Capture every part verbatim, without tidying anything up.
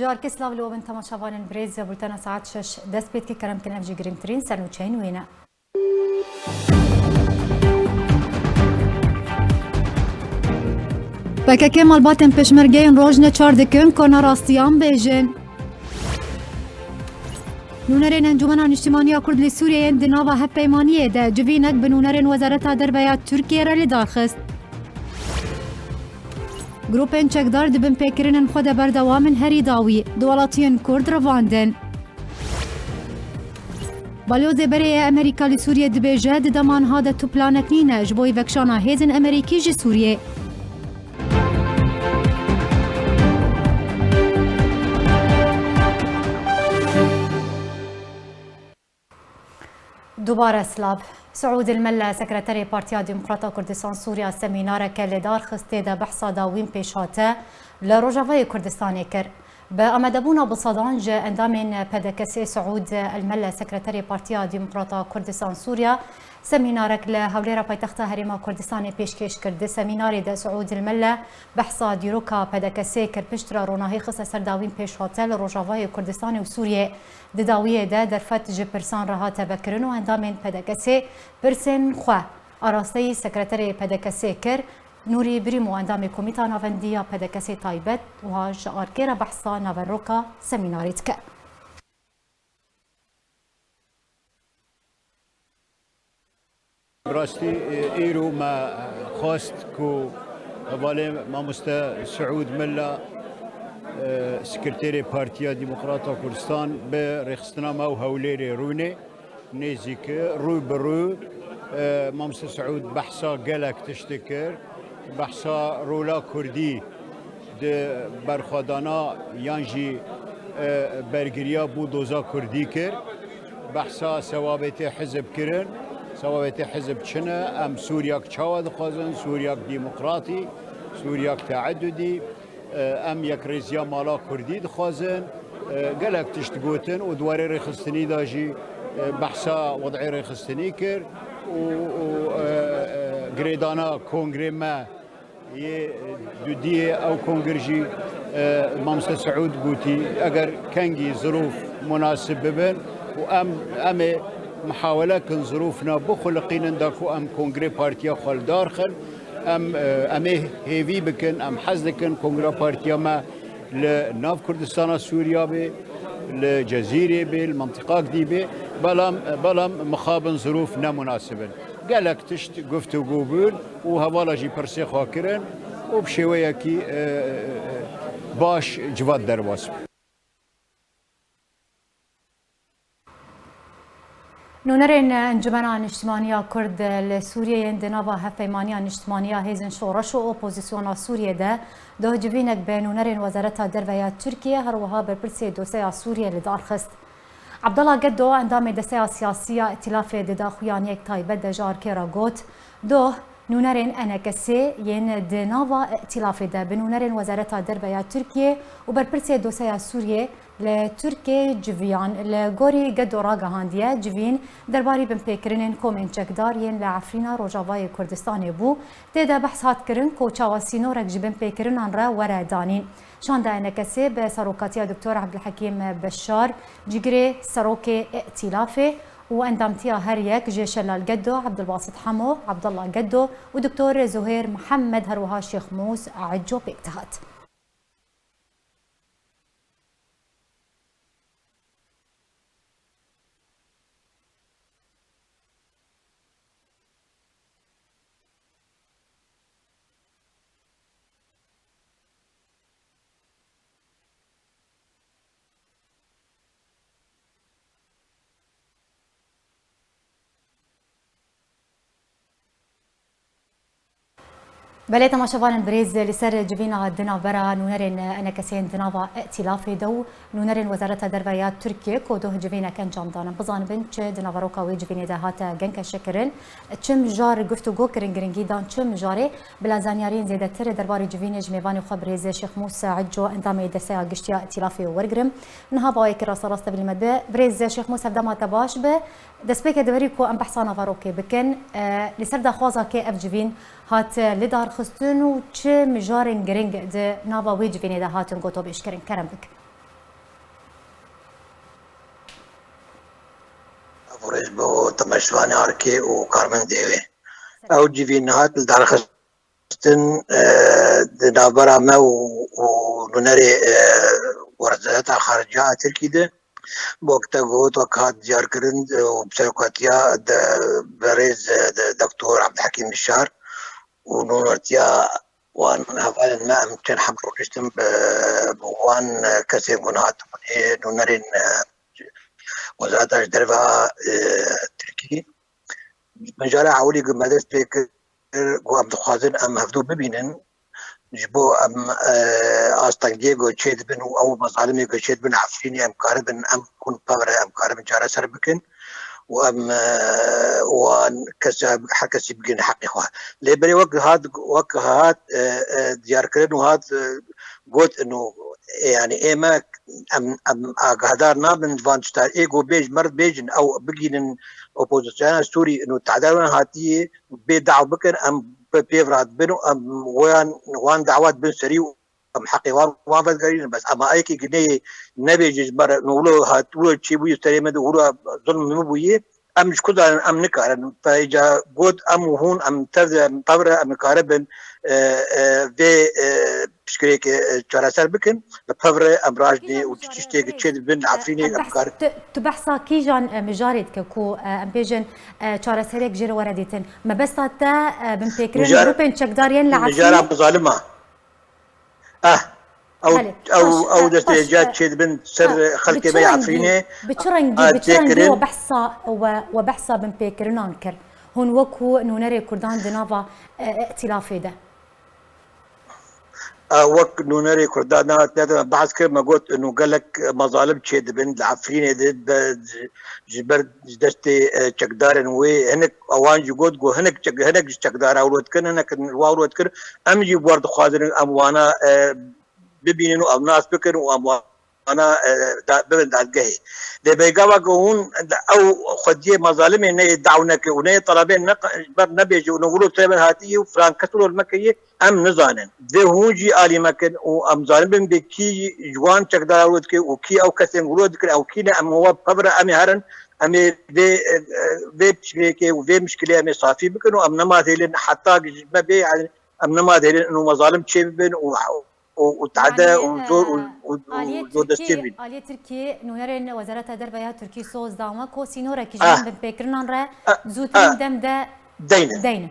Carkê silav li we bin temaşevanên birêz, bultena saet şeş dest pê dike, kerem kin ev jî girîngtirîn sernûçeyên wê ne. P K K malbatên pêşmergeyên Rojne çar dikin ku nerastiyan bêjin. Nûnerên Encûmena Niştimanî ya Kurd li Sûriyeyê yên di nava hevpeymaniyê de civînek bi nûnerên Wezareta Derve ya Tirkiyê re li dar xist. Grûpên çekdar di binpêkirinên xwe de berdewam in herî dawî di welatiyên Kurd revandin. Balyozê berê yê Amerîka li Sûriyê dibêje, di dema niha de tu planek nîne ji bo yî vekişana hêzên Amerîkî ji Sûriyê. Dubare silav. Siûd El-Melle, sekreterê Partiya Demokrata Kurdistan Sûriya, semînareke li dar xist, tê de behsa dawîn pêşhate li Rojavayê Kurdistanê kir. Bi amadebûna bi sedan ji endamên P D K S'ê Siûd El-Melle, sekreterê Partiya Demokrata Kurdistan Sûriya, semînarek li Hewlêra paytexta Herêma Kurdistanê pêşkêş kir. Di semînarê de Siûd El-Melle behsa dîroka P D K S'ê kir, piştre ronahî xiste ser dawîn pêşhate li Rojavayê Kurdistanê û Sûriyê. Di dawiyê de derfet ji pirsan re hate vekirin û endamên P D K S'ê pirsên xwe arasteyî sekreterê P D K S'ê kir. Nûrî Birîmo, endamê Komîta Navendî ya P D K S'ê taybet, wiha ji arkê re behsa naveroka semînarê dike. Bi rastî, e, îro me xwest ku hevalê mamoste Siûd Milla, e, sekreterê Partiya Demokrata Kurdistan, bi rêxistina me û Hewlêrê rûnê nêzîk, rû bi rû, e, mamoste Siûd behsa gelek tiştê kir, behsa rola Kurdî di berxwedana yan jî, e, bergiriya bû doza Kurdî kir. Behsa sewabetê hizb kirin. Sewabetê hizb çi ne? Em Sûriyak çawa dixwazin? Sûriyak demokratî, Sûriyak teedudî. E, em yekrêziya mala Kurdî dixwazin. E, gelek tişt gotin û di warê rêxistinî de jî, e, behsa wed'ê rêxistinî kir û, û, e, e, girêdana kongrê me yê dudiyê ew kongir jî, e, Mamoste Siûd gotî, eger kengî zirûf munasib bibin û em, em ê mihawele kin zirûfna bixuliqînin da ku em kongrê partiya xwe li dar xin, em, e, em ê hêvî bikin, em hez dikin kongra partiya me li nav Kurdistana Sûriya bê, li Cezîrê bê, li mentiqak dî bê, belam, belam mixabin zirûf ne munasib in. Gelek tişt guftûgû bûn û hevala jî pirsê xwe kirin û bi şêweyekî, e, e, e, baş civat derbas bû. Nûnerên Encûmena Niştimanî ya Kurd li Sûriyeyê yên di nava Hevpeymaniya Niştimanî ya Hêzên Şoreş û Opozisyona Sûriyê de doh civînek bi nûnerên Wezareta Derve ya Tirkiyê, her wiha berpirsê doseya Sûriyê li dar xist. Abdullah Geddo, endamê desteya siyasî ya Îtîlafê, di daxuyaniyek taybet de ji arkê re got, doh nûnerên E N K S'ê yên di nava Îtîlafê de bi nûnerên Wezareta Derve ya Tirkiyê û berpirsê doseya Sûriyê li Tirkiyê civiyan. Li gorî Geddo ragihandiye, civîn derbarî binpêkirinên komên çekdar yên li Efrîna Rojavayê Kurdistanê bû. Tê de behs hat kirin ku çawa sînorek ji binpêkirinan re were danîn. Şanda E N K S'ê bi serokatiya Doktor Ebdulhekîm Beşar, cîgirê serokê Îtîlafê û endamtiya her yek ji Şelal Geddo, Ebdulbasit Hemo, Abdullah Geddo û Doktor Zuhêr Mihemed, her wiha Şêx Mûs Ecco pêk dihat. Belê, temaşevanên birêz, li ser civîna di navbera nûnerên E N K S'ê yên di nava Îtîlafê de û nûnerên Wezareta Derve ya Tirkiyê ku doh civînek encam dane. Bizanibin çi di naveroka wê civînê de hate genkeşekirin, çi mijar guftûgo kirin, giringî dan çi mijarê. Bila zanyariyên zêdetir derbarê civînê ji mêvanê xwe birêz Şêx Mûs Ecco, endamê Desteya Giştî ya Îtîlafê wergirim. Niha bi awayekî rasterast tevlî me dibe. Birêz Şêx Mûs, hevdema te baş be. Destpêkê diwerî ku em behsa naverokê bikin, e, li ser daxwaza kê ev civîn hat lidarxistin û çi mijarên giring di nava wê civînê de hatin gotobêjkirin? Kerem bik. Şivanê Arkê û karmendê wê. Ew civîn hat li darxistin, e, di navbera me û, û nûnerê, e, Wezareta Xarica a Tirkî de. Wek te got, wek hat diyarkirin, e, û bi serokatiya de, berêz, e, de, Doktor Abdulhekîm Bişar û nûnertiya wan hevalên me, em çend heb rûniştin bi, bi wan, e, kesên ku hatibûn ê nûnerên, e, Wezareta ji derve a, e, Tirkî. Min cara ewilî ku me dest pê kir, ku em dixwazin em hevdû bibînin, ji bo em, e, astengiyê ku çêdibin û ew mezalimê ku çêdibin Efrînê, em karibin, em hûn pev re em karibin çareser bikin û em, e, wan kesa, her kesî bigihîne heqê xwe. Lê berê wek hat, wek hat, e, e, diyarkirin û hat, e, got, ino, e, yani ê me, em, em agahdar nabin van tişta. Ê ku bêj, mer bêjin, ew bigînin opozisyona Sûrî, ino, tehdar wan hatiye, bê daw bikin, em bi pêv re dibin û em wan, wan dawa dibin serî û em heqê wan, wan vegerînin. Bes ema êkê gineyê nebêje ji me re, ûlo hat, ûlo çêbûyî serê me de, ûlo zulm min bûyî, em ji ku zanin, em nikarin. Te îca got, em û hûn, em tev de, em pev re, em nikaribin, e, e, vê, e, piştgirêkê, e, çareser bikin. Li pev re em rajinê û çi tiştê çê dibin, Efrînê em karin. Tu, tu behsa kîjan, e, mijarê dike ku, e, em bêjin, e, çareserek jê re were dîtin? Mebesta te, e, binpêkirin Mijar-, grûpên çekdar yên li Efrînê? Mijara mezalima. Eh, ew, Belê, ew, baş, ew e, destê baş, ca e, çêdibin ser e, xelkê me yê Efrînê, bi çi rengî, a, bi çi rengî têkirin. We behsa, we, we behsa binpêkirinan kir? Hûn wekû nûnerê Kurdan di nava, e, îtîlafê de? A, wek nûnerê Kurdan, na, ne, ne, behs kir, me got, nû gelek mezalim çêdibin li Efrînê de, be, ji, ji ber ji destê, e, çekdarên wê, hinek wan jî got, got, hinek çek-, hinek ji çekdara ewlo dikin, hinek wa ewlo dikin. Em jî wer dixwazin em wana, e, bibînin û em nas bikin û em wana, e, da-, bibin dadgehê. Lê bêgava ku hûn ew xwediyê mezalimê neyê daw neke û neyê telebê ne, ji ber nebêje û ne wilo te min hatî û filan kes wilo me kiriye, em nizanin. Divê hûn jî alî me kin û em zanibin bê kî ji wan çekdara wilo dike û kî ew kesên wilo dikin, ew kî ne, em wa pev re em ê herin, em ê vê, e, e, vê piştgirêkê û vê mişkilê em ê safî bikin û em nema dihêlin heta ji me bê, yani, em nema dihêlin û mezalim çê bibin û, û, û tehde û zor û, û, û zor destçê bibin. Aliyê Tirkiyê, nûnerên Wezareta Derve ya Tirkî soz dan we ku sînorekî ji van binpêkirinan re zûtirîn dem de deynin.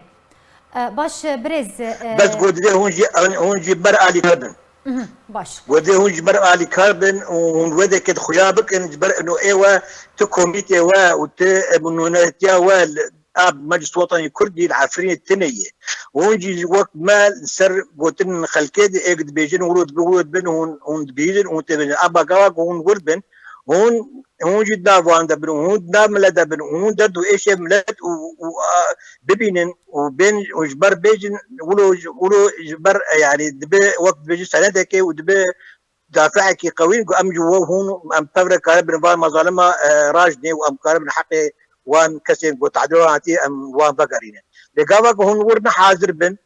E, baş, e, birêz, e, Bes ku divê hûn jî, hûn jî ber alîkar bin. Mhm, baş. Ku divê hûn ji ber alîkar bin û hûn wedekê xuya bikin, ji ber ino ê we, tu komîtê we û tu, e, nûnertiya we li, a Meclis Wetanî Kurdî li Efrînê tune ye. Hûn jî wek me li ser gotin xelkê di êk dibêjin, wilo dibin, wilo dibin, hûn, hûn dibihîzin, hûn tê bêjin. Aba gava ku hûn wir bin, hûn, hûn jî di nav wan de bin, hûn di nav milet de bin, hûn derd û êşê milet û, û, a, bibînin û bên û ji ber bêjin, wilo, wilo ji ber, e, yani dibe wek dibêjin senedekê û dibe dafeekî qewî ku em ji we hûn, em pev re karibin van mezalima, e, rajinê û em karibin heqê wan kesên ku tadê wan hatiye em wan vegerînin. Lê gava ku hûn wir ne hazir bin,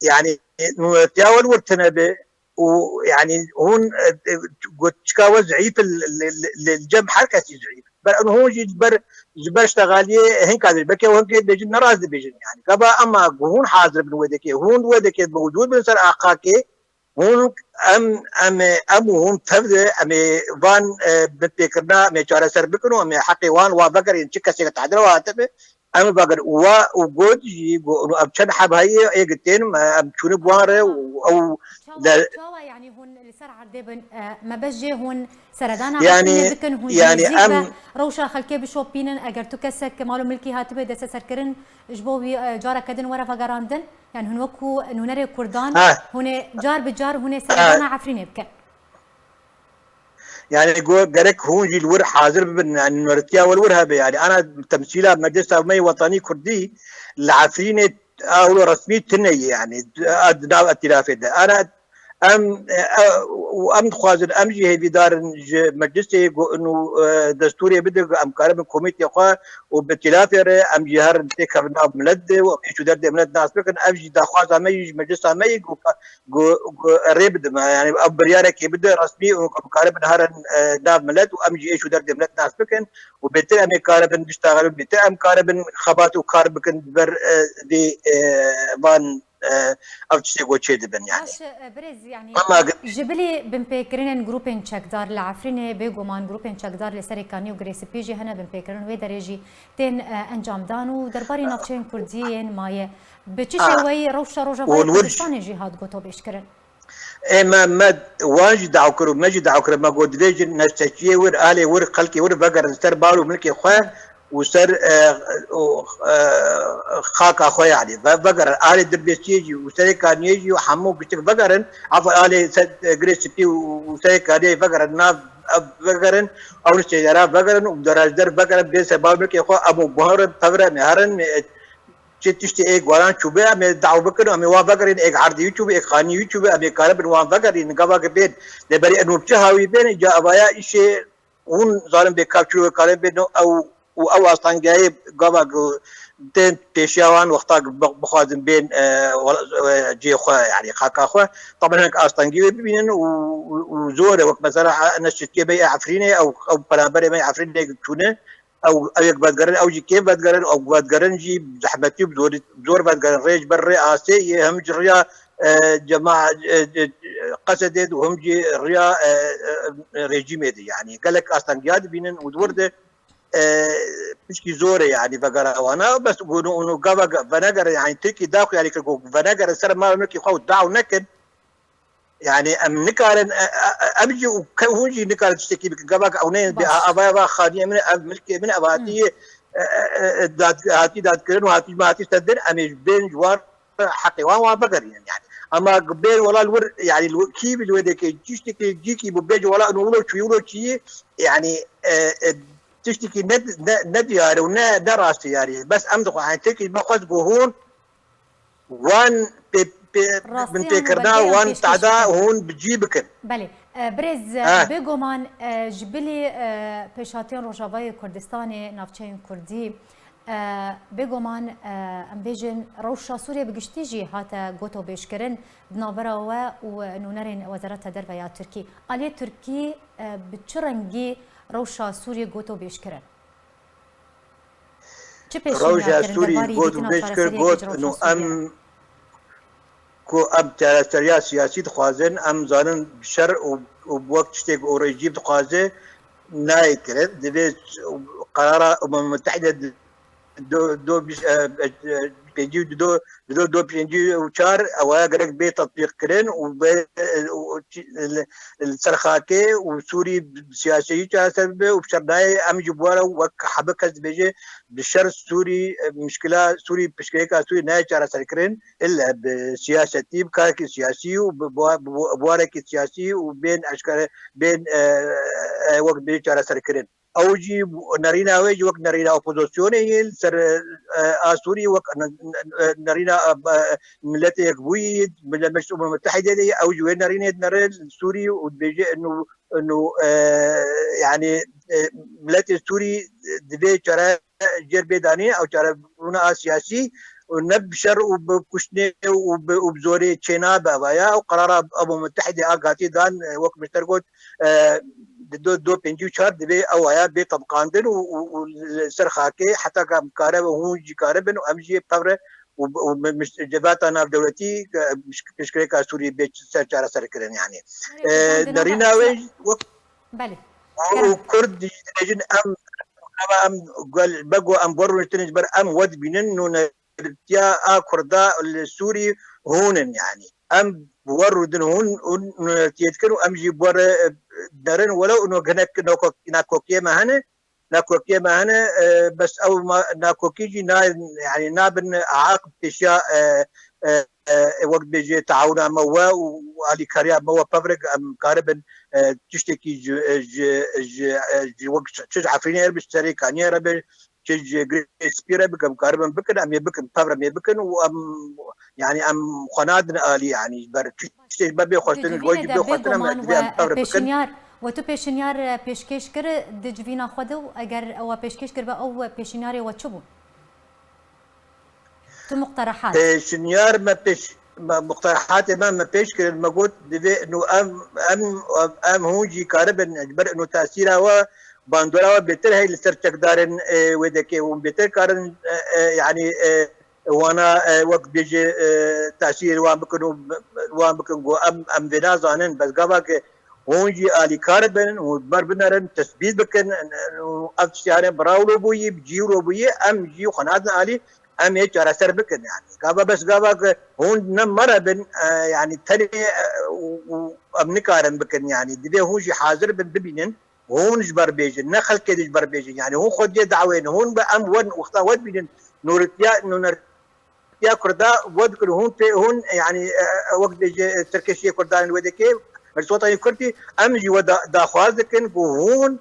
yani nûnetiya we li wir tune be û yani hûn, e, e, gotika we zîf li, li, li, li cem her kesî zîf. Ber hûn jî ji ber, ji ber ştegaliyê hinka dibêjin. Belkî ew hinkê dibêjin, ne rast dibêjin yani. Gava ema ku hûn hazir bin wê dekê, hûn wê dekê mewcûd bin ser aqakê, hûn, em, em, em û hûn tev de, em ê van, e, binpêkirina, em ê çareser bikin û em ê heqê wan wa vegerîn, çi kesêk tehdira wa hatibe, em ê vegerin. Û wa, û got jî, got, em çend heb heye, ê gitên, em çûne bi wan re û ew Çawa, de çawa, yani hûn li ser erdê bin, e, me bes jê hûn seredana Yani, Efrînê bikin, hûn jî yani nêzîk em be rewşa xelkê bişopînin, eger tu kesek mal û milkî hatibe desteserkirin, ji bo wî, e, careke din were vegerandin? Yani hûn wekû nûnerê Kurdan, Ha. hûn ê car bi car hûn ê seredana Efrînê bikin. Yani go-, gerek hûn jî li wir hazir bibin, yani nûnertiya we li wir hebe. Yani ana temsîla Meclisa me yê Wetanî Kurdî li Efrînê a wilo resmî tune ye, yani a di nav îtîlafê de. Ana Em, e, e, û em dixwazin, em jî hêvîdar in ji meclisê ku û, e, destûrê bide ku em karibin komîtê xwe û bi tîlafê re em jî herin têkevin nav milet de û em êş û derdê milet nas bikin. Ev jî daxwaza me yî ji meclisa me yî ku, ku, ku rê bide me. Yani ev biryarekê bide resmî û em karibin herin, e, nav milet û em jî êş û derdê milet nas bikin û bêtir em ê karibin biştaxilin, bêtir em karibin xebat û kar bikin ber, e, vê, e, van, e, ev tiştê ku çêdibin yani. Baş, e, birêz, yani Ama ji bilî binpêkirinên grûpên çekdar li Efrînê, bêguman grûpên çekdar li Serê Kanî û Girê Spî jî hene binpêkirin wê derê jî tên, e, encamdan û derbarê navçeyên kurdî yên maye. Bi çi Ha. şêweyî rewşa Rojavayê Û li wir Kurdistanê jî hat gotobêjkirin? Ê me, me wan jî daw kir û me jî daw kir, me got divê ji neştekiyê wir, alê wir, xelkê wir vegerin ser bar û milkê xwe û ser, e, û, e, xaka xwe, yani ve-, vegerin. Alê Dirbêsiyê jî û Serê Kaniyê jî û hemû giştik vegerin. Afa alê ser, e, Girê Spî û, û Serê Kaniyê vegerin, nav, ev vegerin, ew li Sêdera vegerin û derajder vegerin, bên ser bar û milkê xwe, em û buherin, pevre me herin, me, çi tiştê ê guaran çûbe, em ê daw bikin, em ê wan vegerîn, êk erdî wî çûbe, êk xanî wî çûbe, em ê karibin wan vegerîn, gava ki bên. Lê berî eno çi hawî bên, ca avaya îşê hûn zanin bê kav çû karin bên ew û ew astengiyayê gava ki tên pêşiya wan wexta ki bi-, bixwazin bên, e, wela-, e, cihê xwe, yani xaka xwe. Taban hinek astengî wê bibînin û, û, û zor e, wek mesela, e, neştiyê me yê Efrînê, ew, ew peramberê me yê Efrînê çûne, ew, ew yek vedigerin, ew jî kêm vedigerin, ew vedigerin jî zehmetî û zor, zor vedigerin. Rê ji ber rê asê yê, him ji riya, e, cema-, e, e, Qesedê de û him jî riya, e, e, rejîmê de. Yani gelek astengiya dibînin û di wir de, e, pişkî zor e yani vegera wana. Bes û, û, û gava ge-, venegere yani Tirkî daxuyalî kir ku venegere ser mal milkê xwe û daw nekin. Yani em nikarin, e, e, e, em jî û ke-, hûn jî nikarin tiştekî bikin. Gava ke ew neyên bê, Baş. Ava, ava xaniyê min, ev milkê min, ev hatî, Hmm. e, e, e, dad-, hatî dadkirin û hatî, me hatî sendin, em ê ji bên ji wan heqê wan wan vegerînin yani. Ama bên wela li wir, yani li wir, kî bi li wê deke, tiştekî cîkî bi bêje wela ino wilo çûyî, wilo çûyî, yani, e, e, tiştekî ne, ne, ne diyar e û ne, ne rast e yani. Bes em dixwe, yani, tek me xwest ku hûn wan pê, pê, Rastî min yan û pêkirina belgeyan wan pêşkêş tada bikin. Hûn bi cî bikin. Belê. E, birêz, e, Ha. Bêguman, e, ji bilî, e, pêşhatiyan Rojavayê Kurdistanê, navçeyên Kurdî, e, bêguman, e, em bêjin rewşa Sûriyê bi giştî jî hate gotobêjkirin di navbera we û nûnerên Wezareta Derve ya Tirkî. Aliyê Tirkî, e, bi çi rengî rewşa Sûriyê gotobêjkirin? Çi pêşniyar Rewşa kirin Sûrî derbarî got û dîtina bêj kir, çareseriyeke got, ji rewşa no, Sûriyê re? Em ku em çareseriya siyasî dixwazin, em zanin şer û, û wek tiştek û rejîm dixwaze nayê kirin. Divê qerara Umem Mutehîde di, do, do, e, e, e, pêncî û du, do, do, do pêncî û çar, ew gerek bê tetbîq kirin û bê, e, û çi, li, li ser xakê û Sûrî bi siyaseyî çareser bibe û bi şer nayê. Em ji bo re wek hebe kes dibêje, bi şer Sûrî, e, mişkila Sûrî, pişkirêka Sûrî nayê çareserkirin, ille bi siyasetî, bi karekî siyasî û bi, bi, bi, bi warekî siyasî û bên eşkere, bên, e, e, wek bê çareserkirin. Ew jî nerîna wê jî wek nerîna opozisyonê ye li ser, e, a Sûrî, wek ne-, ne-, nerîna, e, Miletê Yekbûyî, Mil-, Meclis Umem Mutehîdê de ye, ew jî wê nerînê dinere li Sûrî û dibêje inu, inu, e, yani, e, miletê Sûrî divê çare jêr bê danîn, ew çarebûna a siyasî û ne bi şer û bi kuştinê û bi, û bi zorê çênabe vaya. Ew qerara Umem Mutehîdê a gatî dan, e, wek min ter got, e, di do, do pêncî û çar divê ew aya bê tebqandin û, û, û li ser xakê heta ka em kare ve hûn jî karibin û em jî pevre û, û mi-, mi-, civata navdewletî, e, pişk-, pişkirêka Sûrî bê ser çareserkirin yani. Erê, E, Kurdan di nava derîna wê wek Belê. û Kerem. Kurd jî dibêjin em, em gel, bego em wer rûniştin ji ber em we dibînin nûne. Tiya a Kurda li Sûrî hûn in, yanî. Em bi we rûdin hûn, hûn nûnertiyê dikin û em jî bi we re, e, derin, welew ino hinek nakok-, nakokiyê me hene, nakokiyê me hene, e, bes ew ma-, nakokî jî na-, yanî nabin aqib pêşiya, e, e, e, wek dibêje taawuna me we û alîkariya me we pevrik em karibin, e, tiştekî ji, ji, ji, e, ji wek çi ji Efrînê re bi, ji Serê Kaniyê re bi, çi ji girê spî re bikin, karibin bikin, em ê bikin, pevre em ê bikin û em, yanî em xwe nadin alî, yanî ji ber tiştê ji ber bê xwestin, ji bo jî bê xwestin em divê em pevre bikin. Pêşinyar, we tu pêşinyar, e, pêşkêş kir di civîna xwe de û eger ew pêşkêş kiribe, ew pêşinyarê we çi bû? Tu muqterehat. Pêşinyar me pêş, me, muqterehatê me, me pêş kirin, me got, divê ino em, em, em hûn jî karibin, ji ber ino tesîra we, bandora we bêtir hey li ser çekdarên, e, wê dekê hûn bêtir karin, e, e, yanî, e, wana, e, wek bêje, e, tesîr wan bikin û wan bikin ku em, em vê nazanin, bes gava ke hûn jî alîkar bin û mer binerin, tesbît bikin, û ev tiştê hene bi raw lo bûyî, bi cî lo bûyî, em jî xwe nadin alî, em ê çareser bikin. Yani gava bes gava ke hûn ne me re bin, e, yani tenê, e, û, û em nikarin bikin. Yani divê hûn jî hazir bin, bibînin, hûn ji ber bêjin, ne xelkê di ji ber bêjin. Yani hûn xwediyê dawên hûn bi em wen wexta we dibînin, nûritiya, nûnertiya Kurda we dikin, hûn pê, hûn, yani, e, e, wek dibêje, e, serkeşiyê Kurdan li wê dekê, li Sotanî Kurdî, em jî we da-, daxwaz dikin ku hûn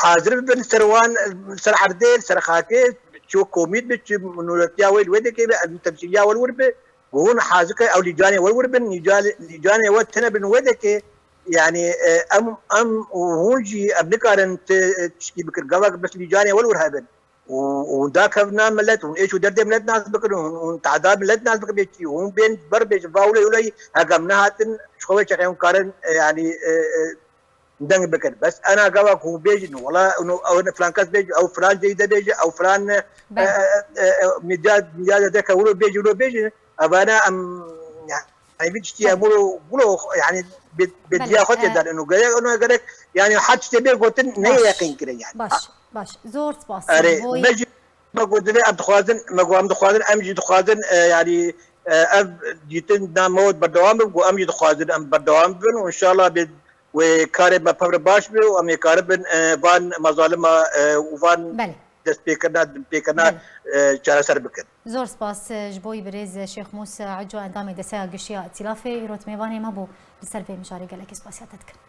hazir bibin ser wan, ser erdê, ser xakê, çi komît bi, çi nûretiya wê li wê dekê bi, em temsîliya we li wir bi, ku hûn hazir ke ew lîcanê we li wir bin, lîca-, lîcanê we tine bin wê dekê, yani, e, em, em û hûn jî em nikarin ti, e, tiştî bikin. Gava ke bes lîcanê we li wir hebin. Û, û dakevna millet, hûn êş û derdê millet nas bikin, hûn, hûn tahda millet nas bikin, bê çî, hûn bên ber bêjin, va wile wile, hegam nehatin, ji xwe wê çaxê hûn karin, e, yani, e, e, deng bikin. Bes ena gava ku bêjin, wela, û, ew filan kes bêjin, ew filan ceyde bêjin, ew filan, e, Belê. e, e, e, medya, medya de deke wilo bêjin, wilo bêjin, evana em, yani, vî tiştî Belê. em wilo, wilo, yani, bê, bê Belê, diya xwe e, tê dan, û gerek, û gerek, yani, her tiştê bê gotin, ne Baş. yeqîn kirin, yani. Baş, baş. Zor spas. Erê, Boyî. me jî, me got, divê em dixwazin, me got, em dixwazin, em jî dixwazin, e, yani, e, ev dîtin, na me got berdewam bin, got, em jî dixwazin, em berdewam bin, û inşallah bê wê karê me pevre baş be û em ê karibin, e, van mezalima, e, û van Belê. destpêkirina, binpêkirina, Belê. e, çareser bikin. Zor spas, e, ji bo wî birêz, e, Şêx Mûs, e, Eco, endamê Desteya Giştî ya Îtîlafê, îro mêvanê me bû. Li ser vê mijarê gelekî spasiya te dikin.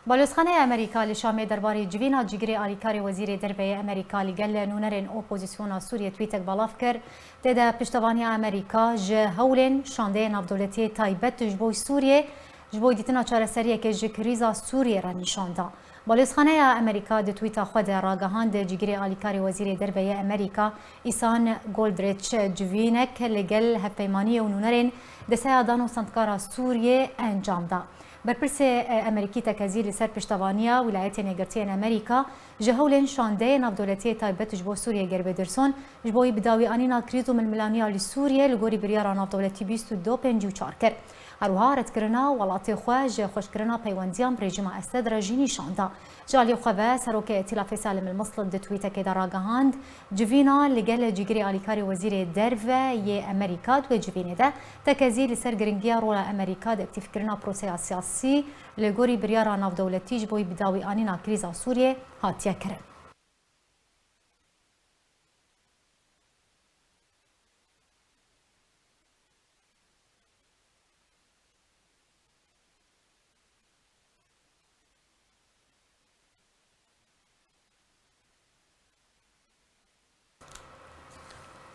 Balozxaneya Amerîka li Şamê derbarê civîna cîgirê alîkarê Wezîrê Derve yê Amerîka li gel nûnerên opozîsyona Sûriyê twîtek belav kir. Tê de piştevaniya Amerîka ji hewlên şandeyê navdewletiyê taybet ji bo Sûriyê, ji bo dîtina çareseriyeke ji krîza Sûriyê re nîşan da. Balozxaneya Amerîka di twîta xwe de ragihand, cîgirê alîkarê Wezîrê Derve yê Amerîka, Îsan Goldrich, civînek li gel hevpeymaniyê û nûnerên Desteya Dan û Sendkara Sûriyê encam da. Berpirsê, e, Amerîkî tekezî li ser piştevaniya Wîlayetên Yekgirtiyên Amerîka ji hewlên şandeyê navdewletiyê taybet ji bo Sûriyê Gerbêdirson, ji bo wî bi dawî anîna krîz û milmilaniya li Sûriyê li gorî biryara navdewletî bîst û du pêncî û çar kir. Her wiha redkirina welatê xwe ji xweşkirina peywendiyan bi rejîma Esed re jî nîşan da. Ji alî xwe ve, Serokê Îtîlafê Salim El Misl di twîtekê de ragihand, civîna li gel cîgirê alîkarê Wezîrê Derve yê Amerîka di wê civînê de tekezî li ser giringiya rola Amerîka di aktîfkirina proseya siyasî li gorî biryara navdewletî ji bo wî bi dawî anîna krîza Sûriyê hatiye kirin.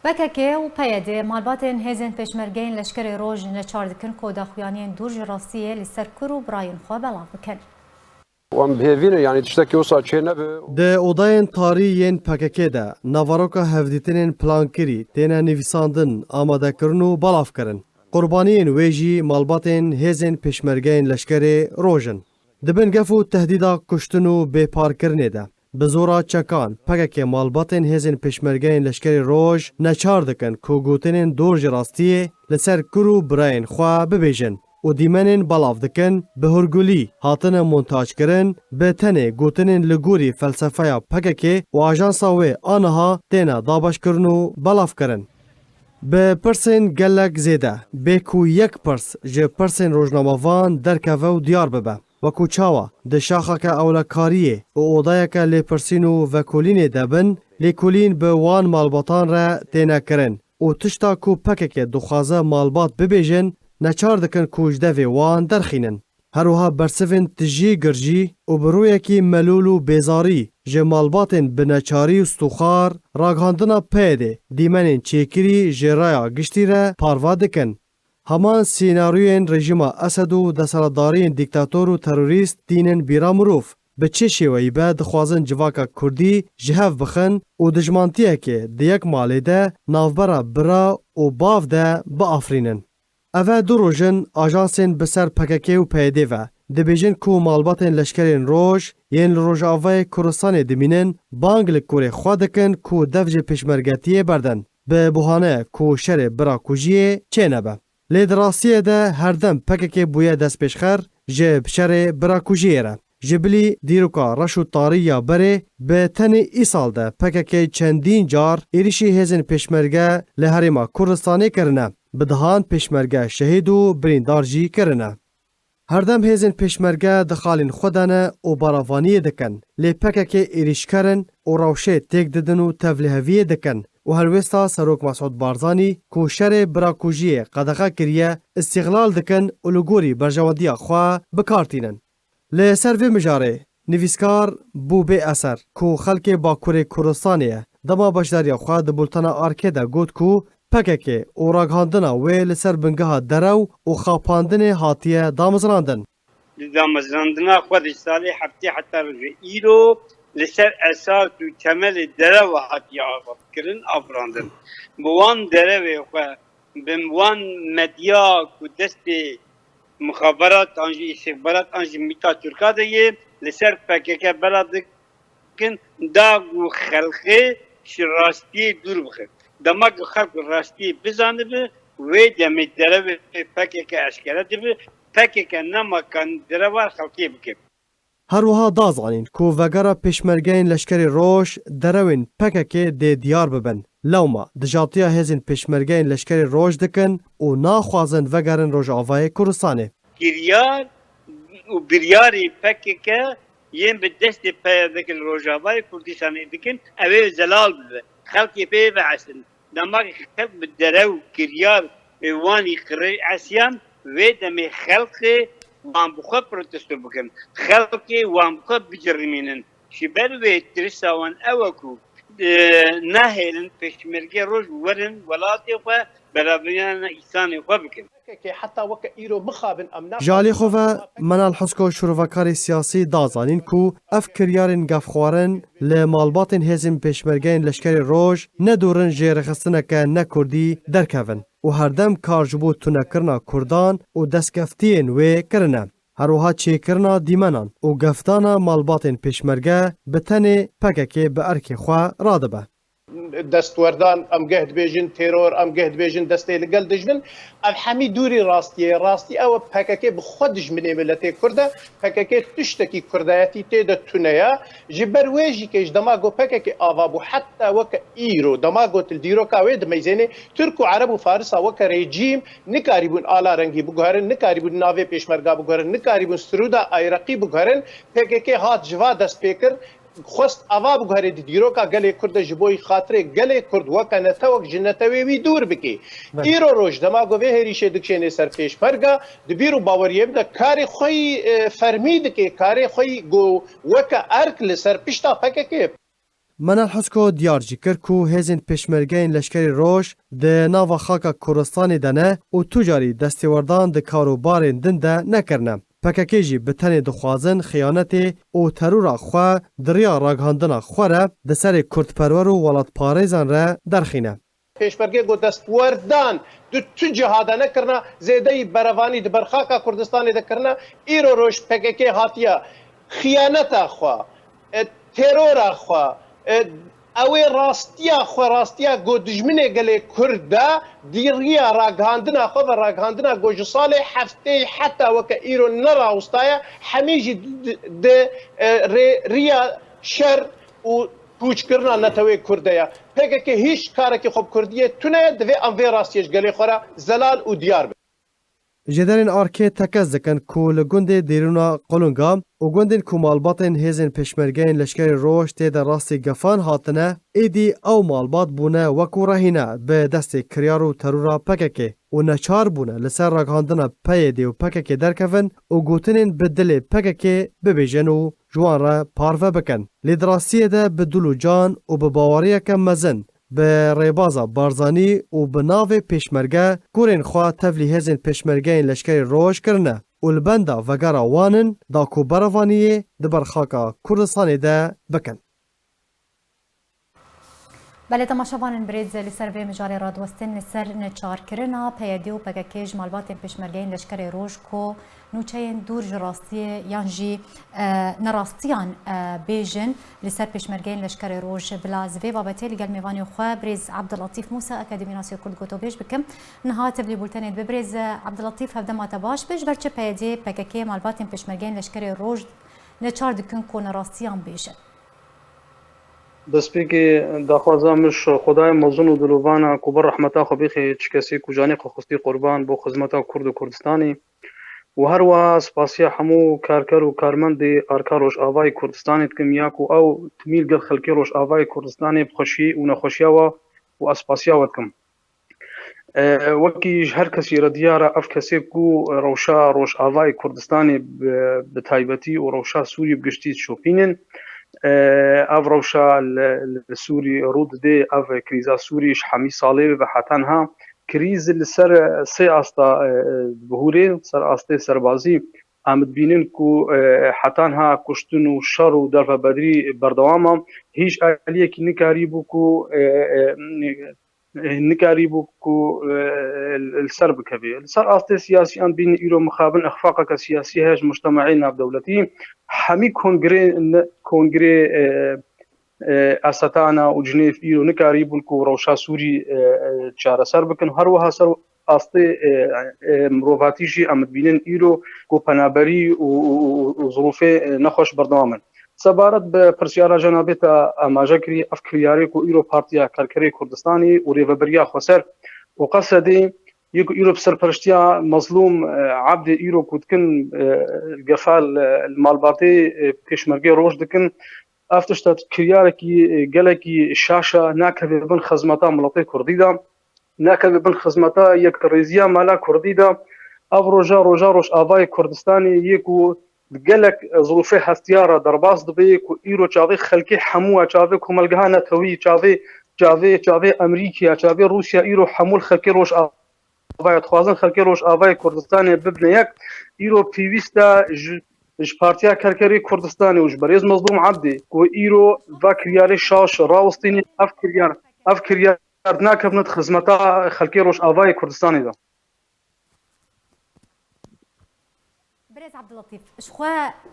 P K K û P Y D malbatên hêzên pêşmergeyên Leşkerê Roj neçar dikin ku daxuyaniyên dûr ji rastiyê li ser kur û birayên xwe belav bikin. Em bi hêvî ne, yanî tiştekî wisa çê nebe. Di odayên tarî yên P K K de naveroka hevdîtinên plankirî têne nivîsandin, amadekirin û belavkirin. Qurbaniyên wê jî malbatên hêzên pêşmergeyên Leşkerê Roj in. Di bin gef û tehdîda kuştin û bêparkirinê de, bi zora çekan P K K malbatên hêzên pêşmergeyên Leşkerê Roj neçar dikin ku gotinên dor ji rastiyê li ser kur û birayên xwe bibêjin û dîmenên belav dikin, bi hûrgulî hatine montajkirin, bi tenê gotinên li gorî felsefeya P K K û ajansa wê aniha têne dabeşkirin û belavkirin. Bi pirsên gelek zêde, bê ku yek pirs ji pirsên rojnamevan derkeve û diyar bibe, wekû çawa di şaxeke ewlekariyê û odayeke lêpirsîn û vekolînê de bin, lêkolîn bi wan malbatan re têne kirin û tişta ku P K K dixwaze malbat bibêjin, neçar dikin ku ji devê wan derxînin. Her wiha bersivên tijî girjî û bi rûyekî melûl û bêzarî Ji malbatên bi neçarî û stûxar, ragihandina P Y D'ê dîmenên çêkirî ji raya giştî re parva dikin. Heman sînaryoyên rejîma Esed û desthilatdariyên dîktator û terorîst tînin bîra mirov. Bi çi şêweyî be dixwazin civaka kurdî ji hev bixin û dijmantiyekê di yek malê de navbera bira û bav de biafirînin. Ev e du roj in ajansên bi ser P K K û P Y D ve dibêjin ku malbatên leşkerên roj yên li Rojavayê Kurdistanê dimînin bang li kurê xwe dikin ku dev ji pêşmergetiyê berdin, bi buhane ku şerê birakujiyê çênebe. Lê di rastiyê de herdem P K K bûye destpêşxer ji şerê birakujiyê re. Ji bilî dîroka reş û tarî ya berê, bi tenê îsal de P K K çendîn car êrişî hêzên pêşmerge li Herêma Kurdistanê kirine, bi dehan pêşmerge şehîd û birîndar jî kirine. Herdem hêzên pêşmerge di xalên xwe de ne û baravaniyê dikin, lê P K K êrîşker in û rewşê têk didin û tevliheviyê dikin û helwêsta Serok Mesûd Barzanî ku şerê birakujiyê qedexe kiriye, îstîxlal dikin û li gorî berjewendiya xwe bi kar tînin. Li ser vê mijarê nivîskar Bûbê Eser ku xelkê Bakurê Kurdistanê ye, dema beşdariya xwe di bultena Arkê de got ku P K K û ragihandina wê li ser bingeha derew û xapandinê hatiye damezrandin. Di damezrandina xwe di salê heftê heta roja îro li ser esas û temelê derewa hatiye avakirin, afirandin. Bi wan derewê xwe, bi wan medya ku destê mixaberat an jî îstixbarat an jî mîta Tirka de yê, li ser P K K bela dikin, da ku xelkê ji rastiyê dûr bixe. Dema ku xelk rastiyê bizanibe, wê demê derewê P K K eşkere dibe, P K K nema kanî derewa xelkê bike. Her wiha da zanîn ku vegera pêşmergeyên leşkerê roj derewên P K K dê diyar bibin. Lewma dijatiya hêzên pêşmergeyên leşkerê roj dikin û naxwazin vegerin Rojavayê Kurdistanê. Kiryar û biryarê P K K yên bi destê P Y D ki li Rojavayê Kurdistanê dikin, ew ê zelal bibe. Xelkê pê vehesin. Dema xelk bi derew kiryar ê wanî qirê esiyan, wê demê xelkê wan bi xwe protesto bikin. Xelkê wan bi xwe bicirîmînin. Ji ber wê tirsa wan ew e ku, e, nehêlin pêşmerge roj werin welatê xwe, belaviyana îsanê xwe bikin. Heta weke îro mixabin em ne Ji alî xwe ve, Menal Husko şirovekarê siyasî da zanîn ku ev kiryarên gefxwarin li malbatên hêzên pêşmergeyên leşkerê roj ne dûr in ji rêxistineke ne kurdî derkevin û herdem kar ji bo tunekirina kurdan û destkeftiyên wê kirine. Her wiha çêkirina dîmenan û gefdana malbatên pêşmerge bi tenê P K K bi erkê xwe radibe. Destwerdan, em geh dibêjin teror, em geh dibêjin destê li gel dijmin. Ev hemî dûrî rastiyê ye. Rastî ew e P K K bi xwe dijminê miletê Kurd e. P K K tiştekî Kurdayetî tê de tune ye. Ji ber wê jî ke ji dema ku P K K ava bû heta weke îro, dema ku tu li dîroka wê dimeyzênê, Tirk û Ereb û Farisa weke rejîm nikarîbûn ala rengî biguherin, nikarîbûn navê pêşmerga biguherin, nikarîbûn sirûda ayraqî biguherin. P K K hat ji va dest pê kir. Xwest ava biguherê di dîroka gelê Kurd de ji bo xatirê gelê Kurd weke netewek ji netewê wî dûr bikê. Belê. Îro roj dema ku vê hêrîşê dikişênê ser pêşmerga, di bîr û baweriyê min de karê xwe yî, e, fermî dikê, karê xwe yî ku weke erk li ser pişta P K K. Menal Husko diyar jî kir ku hêzên pêşmergeyên leşkerê roj di nava xaka Kurdistanê de ne û tu carî destêwerdan di kar û barên din de nekirine. P K K jî bi tenê dixwazin xiyanetê û terora xwe di riya ragihandina xwe re di serê kurdperwer û welatparêzan re derxîne. Pêşmergê ku destwerdan di tu ciha de nekirina, zêdeyî berevanî di ber xaka Kurdistanê de kirina, îro roj P K K hatiye xiyaneta xwe, e, terora xwe, e, ew ê rastiya xwe, rastiya ku dijminê gelê Kurd de, di riya ragihandina xwe ve, ragihandina ku ji salê heftê heta weke îro nerawestaye, hemî jî di, di, di, e, rê, riya şer û pûçkirina netewê Kurd de ye. P K K hîç karekî xwe bi Kurdiyê tune ye, divê em vê rastiyê ji gelê xwe re zelal û diyar bin. Jêderên arkê tekez dikin ku li gundê Dêrûna Qulunga û gundên ku malbatên hêzên pêşmergeyên Leşkerê Roj tê de rastî gefan hatine, êdî ew malbat bûne wekû rehîne bi destê kiryar û terora P K K û neçar bûne li ser ragihandina P Y D û P K K derkevin û gotinên bi dilê P K K bibêjin û ji wan re parve bikin. Lê di rastiyê de bi dil û can û bi baweriyeke mezin bi rêbaza Barzanî û bi navê pêşmerge kurên xwe tevlî hêzên pêşmergeyên Leşkerê Roj kirine û li benda vegera wan in da ku berevaniyê di ber xaka Kurdistanê de bikin. Belê temaşevanên birêz, li ser vê mijarê radiwestin li ser neçarkirina P Y D û P K K ji malbatên pêşmergeyên Leşkerê Roj ku nûçeyên dûr ji rastiyê yan jî, e, nerastiyan, e, bêjin li ser pêşmergeyên Leşkerê Roj. Bila ez vê babetê li gel mêvanê xwe birêz Abdullatîf Musa, akademînasê Kurd gotobêj bikim. Niha tevlî bultenê dibe birêz, e, Abdullatîf, hevdema te baş be, ji ber çi P Y D, P K K malbatên pêşmergeyên Leşkerê Roj neçar dikin ku nerastiyan bêjin? Destpêkê daxwaza min ji Xwedayê mezin û dilovana ku bi rehmeta xwe bixê çi kesê ku canê xwe xistî qurban bo xizmeta Kurd û Kurdistanê û her wiha spasiya hemû karker û karmendê Arka Rojavayê Kurdistanê dikim ya ku ew timî li gel xelkê Rojavayê Kurdistanê bi xweşiyê û nexweşiya we û ez spasiya we dikim. E, wekî ji her kesî re diyar e, ev kesê ku rewşa Rojavayê Kurdistanê bi, bi taybetî û rewşa Sûriyê bi giştî dişopînin, e, ev rewşa li, li Sûrî rû didê, ev krîza Sûrî ji hemî salê ve heta niha krîz li ser sê asta, e, e, dibihûrê, ser astê serbazî, em dibînin ku, e, heta niha kuştin û şer û dervebedrî berdewam e. Hîç aliyekî nikarîbû ku, e, e, nikarîbû ku, e, li ser bikevê. Li ser astê siyasî em dibînin îro mixabin ixfaqeke siyasî heye ji mujtemeê navdewletî. Hemî kongrê, kongrê, e, e, Esetana û Cinêv îro nikarîbûn ku rewşa Sûrî, e, e, çareser bikin. Her wiha ser astê, e, e, mirovatî jî em dibînin îro ku penaberî û, û, û, û zirûfê, e, nexweş berdewam in. Sebaret bi pirsyara cenabê te amaje kirî, ev kiryarê ku îro Partiya Karkerê Kurdistanê û Rêveberiya Xweser û Qesedê yê ku îro bi serpereştiya Mezlûm, e, Ebdê îro ku dikin, e, gefa li, li malbatê, e, pêşmergê roj dikin, ev tişt e kiryarekî, e, gelekî şaş e, nakeve bin xizmeta miletê kurdî de, nakeve bin xizmeta yekrêziya mala kurdî de. Ev roja, roja Rojavayê Kurdistanê yê ku di gelek zirûfê hestiyar re derbas dibe, ku îro çavê xelkê hemû e, çavê komelgeha netewî, çavê, çavê, çavê Amerîkî ye, çavê Rûsya, îro hemû li xelkê Rojavayê dixwazin, xelkê Rojavayê Kurdistanê bibine yek. Îro pêwîst e ji, ji Partiya Kerkerê Kurdistanê û ji berêz Mezlûm Ebdê ku îro va kiryarê şaş rawestînî, ev kiryar, ev kiryar nakevne di xizmeta xelkê Rojavayê Kurdistanê de. Birêz Abdulletîf, ji xwe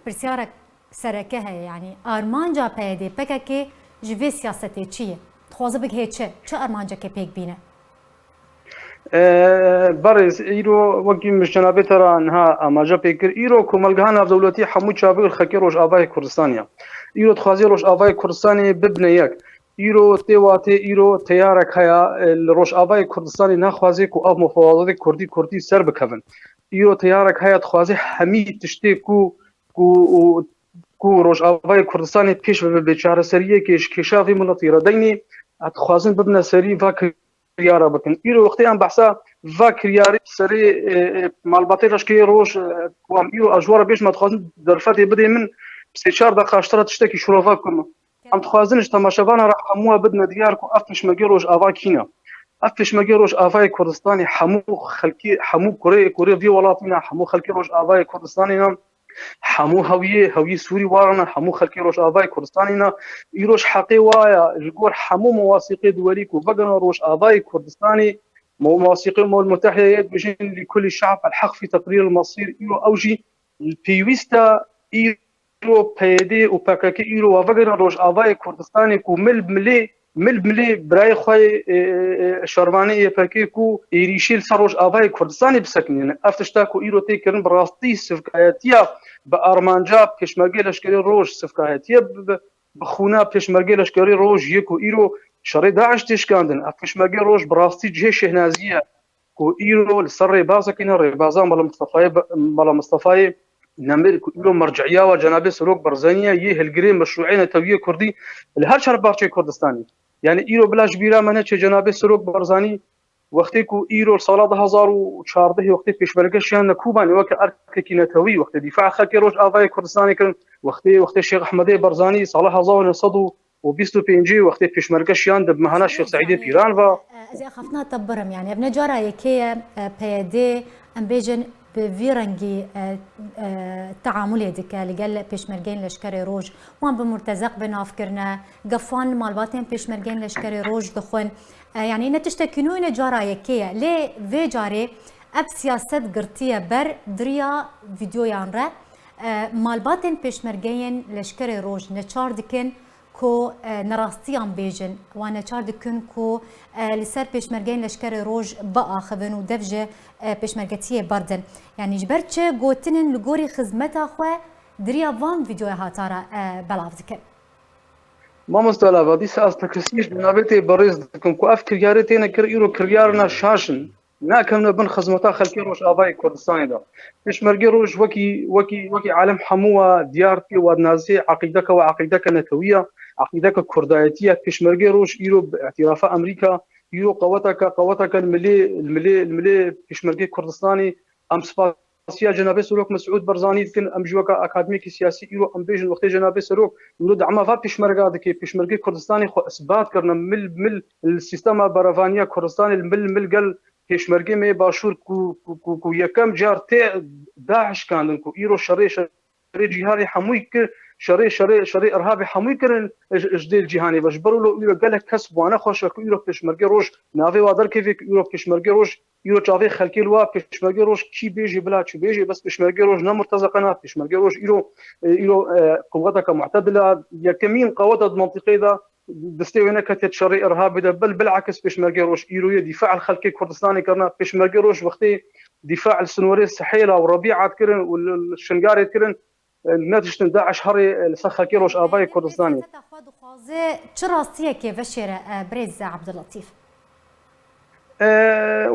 pirsyarek sereke heye, yanî armanca P Y D P K K ji vê siyasetê çi ye? Dixwaze bigihê çi? Çi armancekê pêk bîne? Ee, berêz, îro wekî min ji cenabê te re niha amaje pê kir, îro komelgeha navdewletî hemû çavê li xelkê Rojavayê Kurdistanê ye. Îro dixwaze Rojavayê Kurdistanê bibine yek. Îro tê watê, îro teyarek heye, e, li Rojavayê Kurdistanê naxwaze ku ev mufawazatê kurdî kurdî ser bikevin. Îro teyarek heye dixwaze hemî tiştê ku, ku, û, ku Rojavayê Kurdistanê pêş ve bibe çareseriyekê ji kêşa vê miletî re deynê, e, dixwazin bibine serî va kiryara bikin. Îro wextê em behsa va kiryarê serê, e, e, malbatê leşkerê roj, e, ku em îro ez ji we re bêjim, em dixwazin derfetê bidê min, bi sê çar deqa ji te re tiştekî şirove bikim. Em dixwazin ji temaşevana re hemû we bidine diyar ku ev pêşmergê Rojava kî ne. Ev pêşmergê Rojavayê Kurdistanê hemû xelkê, hemû kurê, kurê vî welatî ne, hemû xelkê Rojavayê Kurdistanê ne. Hemû hewiyê, hewiyê Sûrî war ne, hemû xelkê Rojavayê Kurdistanê ne. Îro ji heqê wa ye, ji gor hemû mewasîqê duwerî ku vegerine Rojavayê Kurdistanê, mo-, mewasîqê Umem Mutehîde yê dibêjin lî kulî şe'b el heq fî teqrîr el mesîr, îro ew jî pêwîst e, îro P Y D û P K K îro wa vegerine Rojavayê Kurdistanê ku mil bi milê, mil bi milê birayê xwe yê, e, e, e, şervanê Y P G ku êrîşê li ser Rojavayê Kurdistanê bisekinîne. Ev tişta ku îro tê kirin bi rastî sivkayetiya bi armanca pêşmergê leşkerê roj sivkayetiye bi, bi, bi xûna pêşmergê leşkerê roj yê ku îro şerê DAIŞ tê şikandin. Ev pêşmergê roj bi rastî cihê şêhnazî ye. ku îro li ser rêbazekî ne, rêbaza Mala Mistefayê, Mala Mistefayê Nemir ku îro merciya wa Cenabê Serok Barzanî ye, yê hilgirê meşrûê netewiyê Kurdî li her çar parçeyê Kurdistanê. Yani îro bila ji bîra me neçe Cenabê Serok Barzanî wextê ku îro li sala du hezar û çardeh wextê pêşmerge şiyandine Kobanê weke erkekî netewî, wextê dîfa xelkê Rojavayê Kurdistanê kirin, wextê, wextê Şêx Ehmedê Barzanî sala hezar û neh sed û bîst û pêncî wextê pêşmerge şiyandin bi mehana Şêx Seîdê Pîran ve. Ez ê xefna te birim, yani ev ne cara yekê ye, e, P Y D, em bêjin, bi vî rengî, e, e, teamulê dike li gel pêşmergeyên Leşkerê Roj. Wan bi murtezeq bi nav kirine, gefan li malbatên pêşmergeyên Leşkerê Roj dixwin. E, yani ne tiştekî nû ye, ne cara yekê ye. Lê vê carê ev siyaset girtiye ber di riya vîdeoyan re. E, malbatên pêşmergeyên Leşkerê Roj neçar dikin ku, e, nerastiyan bêjin, wan neçar dikin ku, e, li ser pêşmergeyên Leşkerê Roj biaxivin û dev ji, e, pêşmergetiyê berdin. Yanî ji ber çi gotinên li gorî xizmeta xwe di riya van vîdeoya hata re, e, belav dikin? Mamoste Lava, dîsa ez tekesî ji navê te berêz dikim ku ev kiryarê têne kir, îro kiryarina şaş in. Nakevne bin xizmeta xelkê Rojavayê Kurdistanê de. Pêşmergê Roj wekî, wekî, wekî alem hemû wa diyar tê, wa dinazê, eqîdeke wa eqîdeke netewî ye, eqîdeke kurdayetî ye. Pêşmergê Roj îro bi îtîrafa Amerîka, îro qeweteke, qeweteke li milê, li milê, li milê pêşmergê Kurdistanê. Em spasiya Cenabê Serok Mesûd Barzanî dikin, em jî weke akademîkî siyasî îro em bêjin wextê Cenabê Serok îro dema va pêşmerga dike, pêşmergê Kurdistanê xwe isbat kirine, mil mil li sîstema berevaniya Kurdistanê li mil mil gel pêşmergê me yê Başûr ku, ku, ku, ku yekem car tê DAIŞ şikandin, ku îro şerê, şerê cîhanê hemûyî kir, şerê, şerê, şerê irhabê hemûyî kirin ji, ji dê cîhanê ve. Ji ber wilo îro gelek kes wane xweş e ku îro Pêşmergê Roj navê wa derkeve, ku îro Pêşmergê Roj îro çavê xelkê li wa, Pêşmergê Roj kî bêjê bila çi bêjê, bes Pêşmergê Roj ne murtezeqe ne, Pêşmergê Roj îro, e, îro, e, quweteke mu'tedil e, yekemîn qewet e di mentiqeyê de, destê wê neketiye şerê irhabê de, bel bilakis Pêşmergê Roj îro yê dîfa li xelkê Kurdistanê kirine. Pêşmergê Roj wextê dîfa li sinorê Sihêla û Rebîa dikirin û li, li Şingalê dikirin, e, netiştin DAIŞ herê, e, li ser xelkê Rojavayê Kurdistanê. Xwe dixwaze çi rastiyekê veşêre, e, birêz Abdulletîf? E,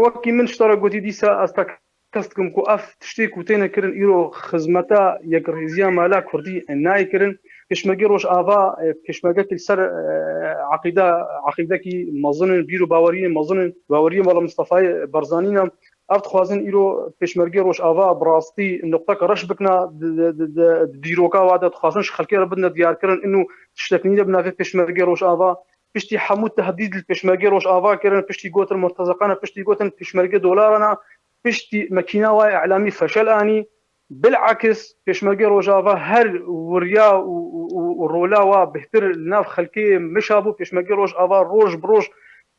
wekî min ji te re gotî dîsa ez te kes dikim ku ev tiştê ku têne kirin îro xizmeta yekrêziya mala kurdî nayê kirin. Pêşmergê Rojava, e, pêşmergekî li ser, e, eqîda, eqîdekî mezin in, bîr û baweriyên mezin in, baweriyên Mala Mistefayê Barzanî ne. Ev dixwazin îro pêşmergê Rojava bi rastî nuqteke reş bikine di, di, di, di, di dîroka wa de, dixwazin ji xelkê re bidine diyarkirin ino tiştek nîne bi navê pêşmergê Rojava. Piştî hemû tehdîd li pêşmergê Rojava kirin, piştî gotin murtezeqan e, piştî gotin pêşmergê dolaran e, piştî mekîna wa îlamî feşel anî. Bilakis Pêşmergê Rojava her wiriya û, û, û, û rola wa bêhtir li nav xelkê mişabû. Pêşmergê Rojava roj bi roj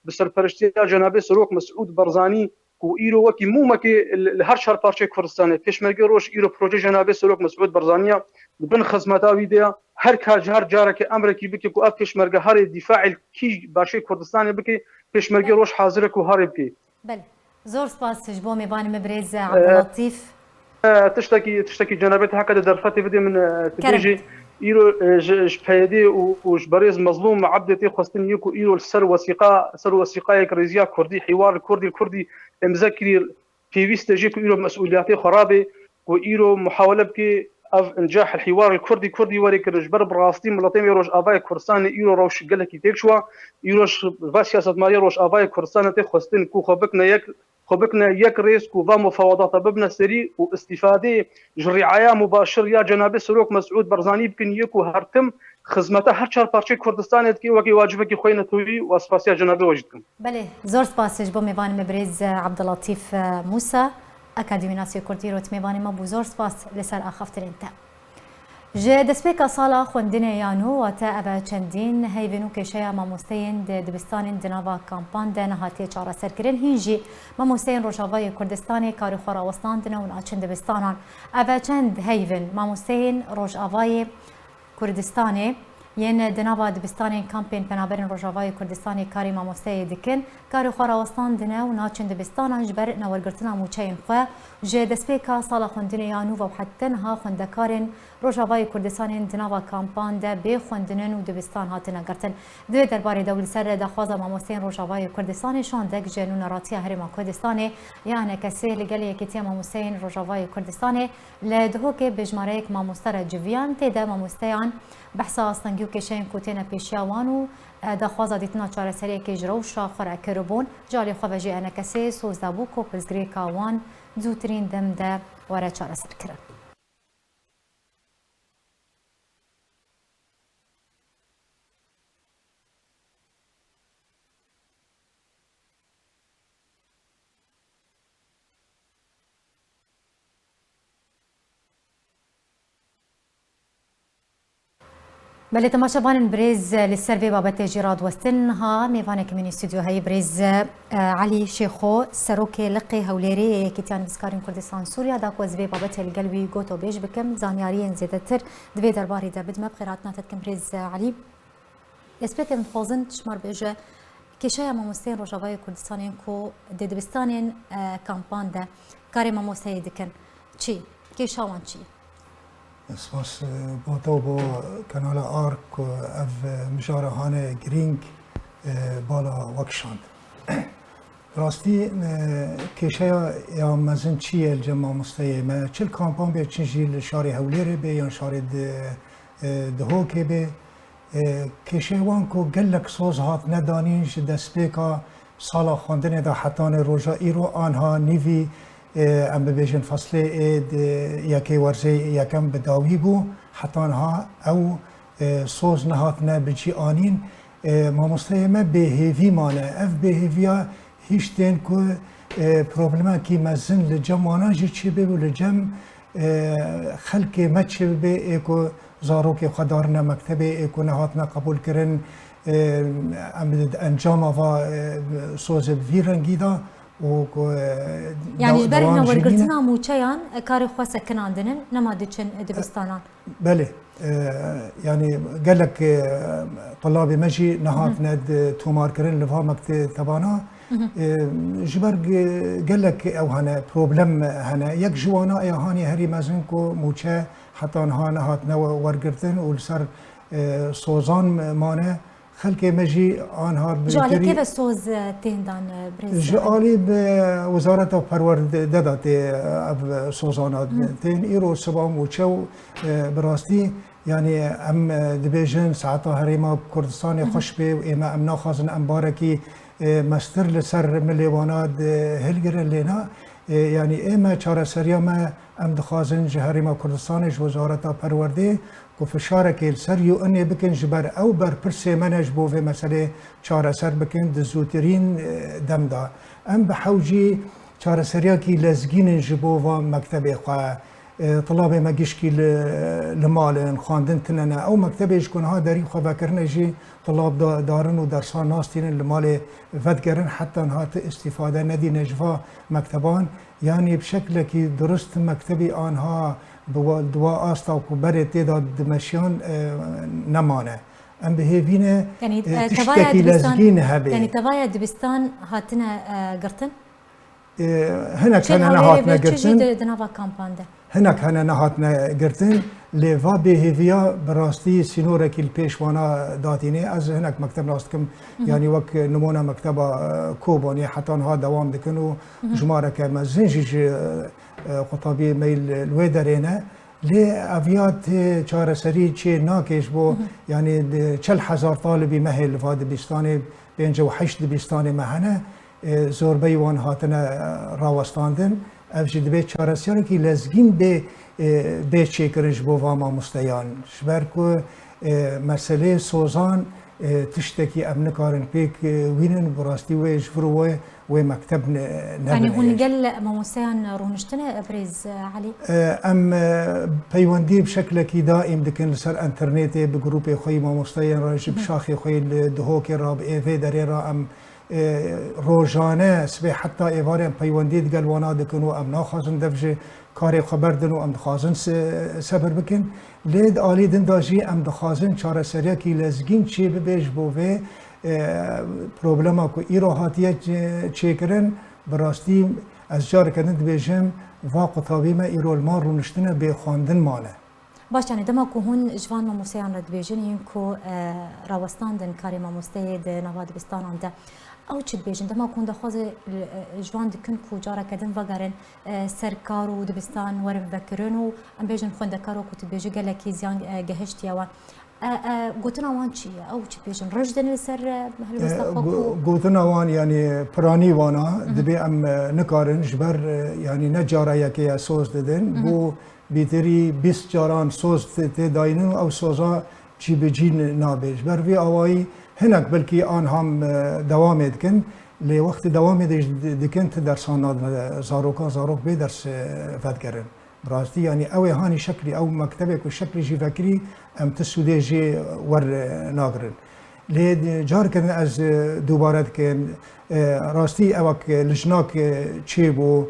bi serpereştiya Cenabê Serok Mesûd Barzanî ku îro wekî mûmekê li, li her çar parçeyê Kurdistanê, Pêşmergê Roj îro proje Cenabê Serok Mesûd Barzanî ye, di bin xizmeta wî de ye. Her ka, her carekê emrekî bike ku ev pêşmerge herê dîfaê kî başê Kurdistanê bike, Pêşmergê Roj hazir e ku herê bike. Belê. Zor spas ji bo mêvanê me birêz Abdulletîf. E, tiştekî, tiştekî cenabê te heke di derfetê bidê min, e, tu bêjî, îro, e, ji, ji P Y D û, û ji berêz Mezlûm Ebdê tê xwestin yê ku îro li ser wesîqa, ser wesîqayek rêziya kurdî, hîwar li kurdî, li kurdî îmze kirî, pêwîst e jê ku îro mesûliyetê xwe rabe, ku îro muhawele bike ev incah li hîwar li kurdî, kurdî were kirin. Ji ber bi rastî miletê me Rojavayê Kurdistanê îro rewş gelekî têk çûwa, îro ji va siyasetmariya Rojavayê Kurdistanê tê xwestin ku xwe bikine yek, xwe bikine yek rêz ku va mufawedata bibine serî û îstîfadê ji rîaya mubaşir ya Cenabê Serok Mesûd Barzanî bikin, yê ku her tim xizmeta her çar parçeyê Kurdistanê dike, wekî wacibekî xwe yê netewî û ez spasiya cenabê we jî dikim. Belê, zor spas ji bo mêvanê me birêz Abdulletîf Musa, akademînasê kurdî, îro mêvanê me bû. Zor spas li ser axaftinên te. Ji destpêka sala xwendinê ya nû, wate ev e çendîn heyvên û kêşeya mamosteyên di dibistanên di nava kampan de nehatiye çareserkirin, hîn jî mamosteyên Rojavayê Kurdistanê karê xwe rawestandine û naçin dibistanan. Ev e çend heyvin mamosteyên Rojavayê Kurdistanê Yên di nava dibistanên kampên penaberên Rojavayê Kurdistanê karê mamosteyê dikin, karê xwe rawestandine û naçin dibistanan ji ber newergirtina mûçeyên xwe. Ji destpêka sala xwendinê ya nû ve bi hetanî xwendekarên Rojavayê Kurdistanê di nava kampan de bê xwendin in û dibistan hatine girtin. Di vê derbarê de û li ser daxwaza mamosteyên Rojavayê Kurdistanê şandek ji Nûneratiya Herêma Kurdistanê ya N K S'ê li gel Yekîtiya Mamosteyên Rojavayê Kurdistanê li Duhokê bi jimareyek mamoste re civiyan. Tê de mamosteyan behsa astengî û kêşeyên ku têne pêşiya wan û, e, daxwaza dîtina çareseriyekê ji rewşa xwe re kiribûn. Ji alî xwe ve jî N K S'ê soz dabû ku pirsgirêka wan di zûtirîn dem de were çareserkirin. Belê, temaşevanên birêz, li ser vê babetê jî radiwestin. Niha mêvanekî min ê stûdyo heye, birêz, e, Elî Şêxo, serokê Liqê Hewlêrê yê Yekîtiya Nivîskarên Kurdistan Sûriya, da ku ez vê babetê li gel wî gotobêj bikim, zanyariyên zêdetir di vê derbarê de bidim. Bi xêr hatina te dikim, birêz, e, Elî. Destpêkê em dixwazin ji me re bêje, kêşeya mamosteyên Rojavayê Kurdistanê yên ku di dibistanên, e, kampan de karê mamosteyê dikin, çi? Kêşa wan çi ye? Spas, e, bo te û bo kanala Ark ku ev, e, mijara hane girîng, e, bala we kişand. Rastî, e, kêşeya ya mezin çi ye li cem mamosteyê me? Çi li kampan bê, çi jî li şarê Hewlêrê bê yan şarê di, e, Dihokê bê. E, kêşeyê wan ku gelek soz hatine danîn ji destpêka sala xwendinê de hetanê roja îro, anha nîvî, e, em bibêjin feslê ê di yekê werzê yekem bi dawî bû, heta niha ew, e, soz nehatine bi cî anîn. E, mamosteyê me bêhêvî mane. Ev bêhêviya hîç tên ku, e, problemekî mezin li cem wana jî çêbê û li cem, e, xelkê me çêbibe, ê ku zarokê xwe darine mektebê, ê ku nehatine qebûlkirin, e, em di encama va, e, sozê bi vî rengî de û ku, e, Yanî ji ber dewam jî nîne. Wergirtina mûçeyan, e, karê xwe sekinandin in, nema diçin, e, dibistanan. Belê, e, yanî gelek, e, tulabê me jî nehatine di tomarkirin li va mektebana. E, ji ber ge-, gelek ew hene, problem hene. Yek ji wana ê hanê herî mezin ku mûçe heta niha nehatine we-, wergirtin û li ser, e, sozan mane. Xelkê me jî anha bi Ji alî kê ve soz, e, tên dan, e, birêz Ji Elî? Alî bi Wezareta Perwerde de tê, e, ev sozana tên. Îro siba û çew, e, bi rastî, yanî em, e, dibêjin saeta Herêma Kurdistanê xweş bê û ême em naxwazin em barekî, e, mestir li ser milê wana di hilgirin lêna. E, yanî ême çareseriya me em dixwazin ji Herêma Kurdistanê, ji Wezareta Perwerdê, ku fişarekê li ser U N'ê bikin, ji ber ew berpirsê me ne ji bo vê meselê çareser bikin di zûtirîn, e, dem de. Em bi hewcî çareseriyakî lezgînin ji bo van mektebê xwe. E, tilabê me gişkî li, li mal in, xwendin tine ne. Ew mektebê ji ku niha derî xwe vekirine jî tilab da-, darin û dersan nastînin li malê vedigerin, heta niha ti îstîfade nedîne ji va mekteban. Yanî bi şeklekî dirust mektebî anha bi wa-, di wa asta ku berê tê de dimeşiyan, e, nemane. Em bi hêvî ne, Yanî, e, e, tevaya tiştekî dibistan, lezgîn hebe. Yanî tevaya dibistan hatine, e, girtin? E, hinek Çi hene Hewlêrê nehatine ve çi jî girtin. Di, di nava kampan de? Hinek hene nehatine girtin. Lê va bêhêviya bi rastî sînorekî li pêş wana datîne. Ez hinek mekteb nas dikim. Yanî wek nimûne mekteba, e, Kobanê heta niha dewam dikin û jimareke mezin jî ji, e, e, qutabiyê me yî li, li wê derê ne. Lê ev ya tê çareserî çê nake ji bo, yanî di çel hezar talibî me hê li va dibistanê, pêncî û heşt dibistanê me hene, e, zorbeyî wan hatine, e, rawestandin. Ev jî divê çareserekî lezgîn bê, e, bê çêkirin ji bo va mamosteyan. Ji ber ku, e, meseleyê sozan, e, tiştekî em nikarin pêk, e, wînin, bi rastî wê ji vir wê, wê mekteb ne-, Yanî nebin hûn hêj. Gel mamosteyan rûniştine, birêz Elî? E, em, e, peywendî bi şeklekî daîm dikin li ser înternetê, bi grûpê xwe yî mamosteyên re jî, bi şaxê xwe yî li Dihokê re, bi ê vê derê re em, e, rojane sibê heta êvarê em peywendî digel wana dikin û em naxwazin dev ji karê xwe berdin û em dixwazin se-, sebir bikin. Lê di alî din de jî em dixwazin çareseriyekî lezgîn çê bibe ji bo vê, e, problema ku îro hatiye çê-, çêkirin. Bi rastî ez careke din dibêjim, va qutabî me îro li mal rûniştine bê xwendin mane. Baş, yanî dema ku hûn ji van mamosteyan re dibêjin, yên ku, e, rawestandin karê mamosteyê di nava dibistanan de, ew çi dibêjin? Dema ku hûn daxwazê, e, ji van dikin ku careke din vegerin, e, ser kar û dibistan werin vekirin û em bêjin xwendekar, wekû tu dibêjî, gelekî ziyan, e, gehiştiye wan. E, e, gotina wan çi ye? Ew çi dibêjin? Rij din li ser, e, helwesta E, xwe go-, ku gotina wan, yanî piranî wana, Mhm. dibê em, e, nikarin ji ber, e, yanî ne cara yekê ye soz didin. Mhm. Bo bîtirî bîst caran soz tê, tê dayînin û ew soza cî bi cî n-, nabe. Ji ber vê awayî hinek belkî an ham, e, dewamê dikin. Lê wextê dewamê de jî di-, dikin, ti dersan nadine zarokan, zarok bê ders, e, vedigerin. Bi rastî, yanî ew ê hanî şeklî, ew mektebê ku şeklî jî vekirî, em ti sûdê jê wer, e, nagirin. Lê di-, careke din ez, e, dubare dikim, e, rastî ewek, e, lijnak, e, çêbû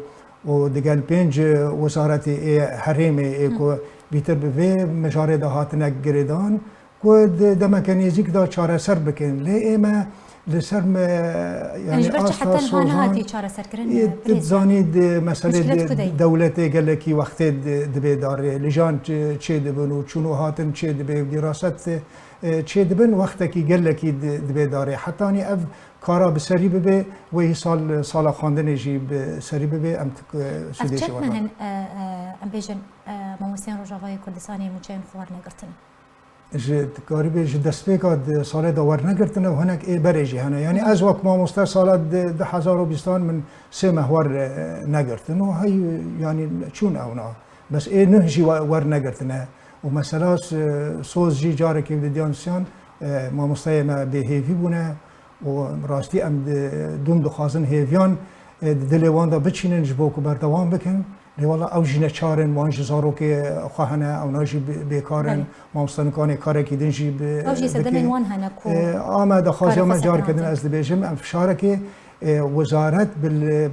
û digel pênc, e, wezaretê ê herêmê ê Hı. ku bîtir bi vê mijarê de hatine girêdan, ku di demeke nêzîk de çareser bikin. Lê ê me li ser me, Yanî yanî ji ber çi asta heta niha sozan, nehatiye çareserkirin, ê, e, tu birêz? Dizanî di meselê Muşkilet di ku dey? Dewletê gelekî wextê di, dibê darê. Lijan çê, çê dibin û çûn û hatin çê dibê û dîraset, e, çê dibin, wextekî gelekî di, dibê darê. Hetanî ev kara bi serî bibe, wê hî sal, sala xwendinê jî bi serî bibe, em tu, e, Ev sûdê çend jê meh werin. in, e, e, em bêjin, e, mamosteyên Rojavayê Kurdistanê mûçeyên xwe wernegirtine? Ji, dikarî bê ji destpêka di salê de wernegirtine û hinek ê berê jî hene. Yanî Hı hı. ez wek mamoste sala di, du hezar û bîstan min sê meh wer, e, negirtin û hey, yanî çûn ewna. Bes ê nuh jî we-, wernegirtine. Û mesela s-, soz jî carekê di diyan siyan, e, mamosteyê me bêhêvî bûne û rastî em di, dûm dixwazin hêviyan, e, di dilê wan de biçînin ji bo ku berdewam bikin. Lê wela ew jî neçar in, wan jî zarokê xwe hene, ewna jî bê-, bêkar in. Belê. Mamoste Nikanê karekî din jî bi-, Ew jî sedemên bike. wan hene ku E, a me daxwaziya karê me xwe careke din sekinandin. ez dibêjim, em fişarekê, e, wezaret bi li-,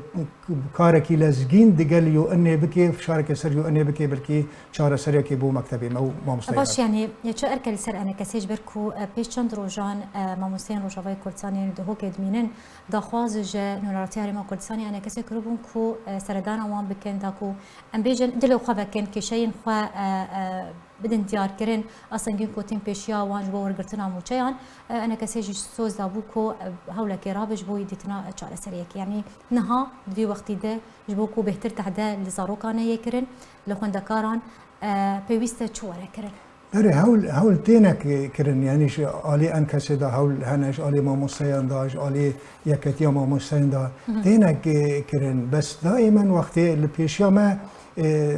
karekî lezgîn digel yo inê bike, fişarekê ser yo inê bike, belkî çareseriyekê bo mektebê me û mamosteyê Baş, me. yanî, ya çi erke li ser enekesê, ji ber ku, e, pêş çend rojan, e, mamosteyên Rojavayê Kurdistanê yên li Duhokê dimînin, daxwaz ji Nûneratiya Herêma Kurdistanê enekesê kiribûn ku, e, seredana wan bikin, da ku em bêjin dilê xwe vekin, kêşeyên xwe, e, e, bidin diyarkirin, astengên ku tên pêşiya wan ji bo wergirtina mûçeyan, e, enekesê jî soz dabû ku, e, hewlekê rabe ji bo dîtina çareseriyekê. Yanî niha di vî wextî de ji bo ku bêhtir tehde li zarokan neyê kirin, li xwendekaran, e, pêwîst e çi were kirin? Berê hewl, hewl têne ki-, kirin, yanî ji alî enkesê de hewl hene, ji alî mamosteyan de, ji alî yeketiya mamosteyan de Hı hı. têne ki-, kirin. Bes daîmen wextê li pêşiya me, e,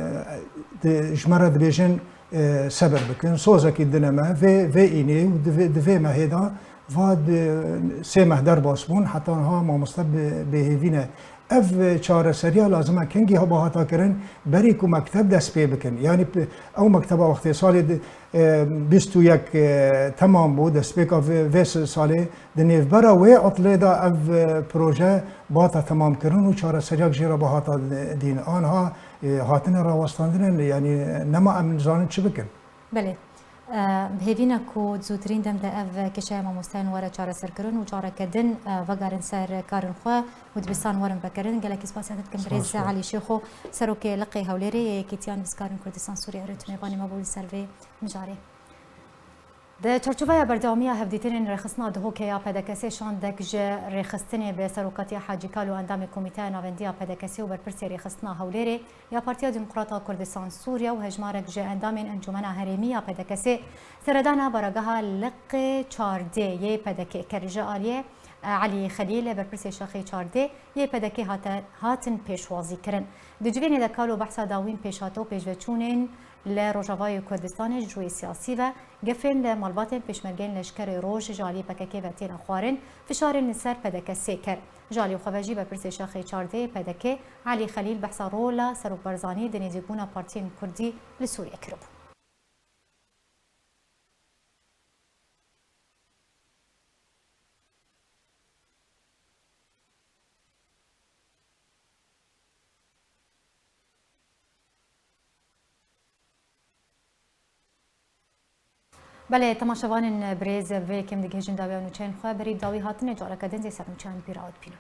di, ji me re dibêjin, e, sebir bikin, sozekî dine me, vê, vê înê û di vê, di vê mehê de va di, sê meh derbas bûn, heta niha mamoste bi, bêhêvî ne. Ev çareseriya lazim e kengî heba hata kirin, berî ku mekteb dest pê bikin. Yanî p-, ew mekteba wextê salê di, e, bîst û yek, e, temam bû, destpêka vê, vê s-, salê, di nêvbera wê etlê de ev, e, proje bata temam kirin û çareseriyak jê re bihata dîn. Anha, e, hatine rawestandine, yanî nema em nizanin çi bikin. Belê. E, bi hêvî ne ku di zûtirîn dem de ev kêşeya mamosteyên were çareserkirin û careke din, e, vegerin ser karên xwe û dibistan werin vekirin. Gelekî spasiya te dikim birêz Spas xwe. Elî Şêxo, serokê Liqê Hewlêrê yê Yekîtiya Nivîskarên Kurdistan Sûriye. Erê tu mêvanê me bû li ser vê mijarê. Di çarçoveya berdewamiya hevdîtinên rêxistina Duhokê ya P D K S şandek ji rêxistinê bi serokatiya Hacî Kalo endamê Komîteya Navendiya P D K S û berpirsê rêxistina Hewlêrê ya Partiya Demokrata Kurdistan Sûriye û hejmarek ji endamên Encûmena Herêmî ya P D K S seredana barageha Liqê çardê yê P D K kir. Ji aliyê, e, Elî Xelîl, berpirsê Şaxê çardê yê P D K hate, hatin pêşwazî kirin. Di civînê de Kalo behsa dawîn pêşhate û pêşveçûnên li Rojavayê Kurdistanê ji rûyê siyasî ve gefên li malbatên pêşmergeyên Leşkerê Roj ji alî P K K ve têne xwarin, fişarên li ser P D K S kir. Ji alî xwe ve jî berpirsê Şaxê çardê P D K Elî Xelîl behsa rola Serok Barzanî di nêzîkbûna partiyên Kurdî li Sûriyê kiribû. Belê, temaşevanên birêz, vê yekê em digihêjin dawiya nûçeyên xwe, berî dawî hatinê careke din zê ser nûçeyan bîra we dibînin.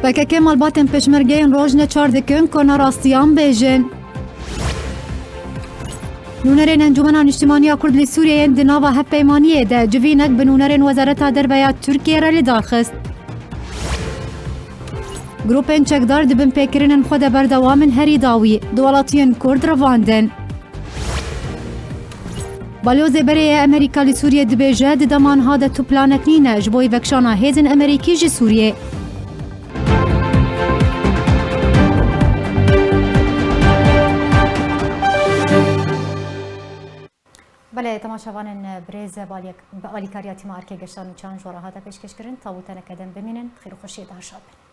P K K malbatên pêşmergeyên Rojne çar dikin ku nerastiyan bêjin. Nûnerên Encûmena Niştimaniya Kurd li Sûriyeyê di nava hevpeymaniyê de civînek bi nûnerên Wezareta Derve ya Tirkiyê re li dar xist. Grûpên çekdar di binpêkirinên xwe de berdewam in herî dawî di welatiyên Kurd revandin. Balyozê berê yê Amerîka li Sûriyê dibêje, di dema niha de tu planek nîne ji bo vekişana hêzên Amerîkî ji Sûriyê. Belê, temaşevanên birêz, bi alîkariya tîma erkê geşta nûçeyan ji we re hate pêşkêşkirin. Tabû teneke dem bimînin, xêr û xweşiyê de hişa bin.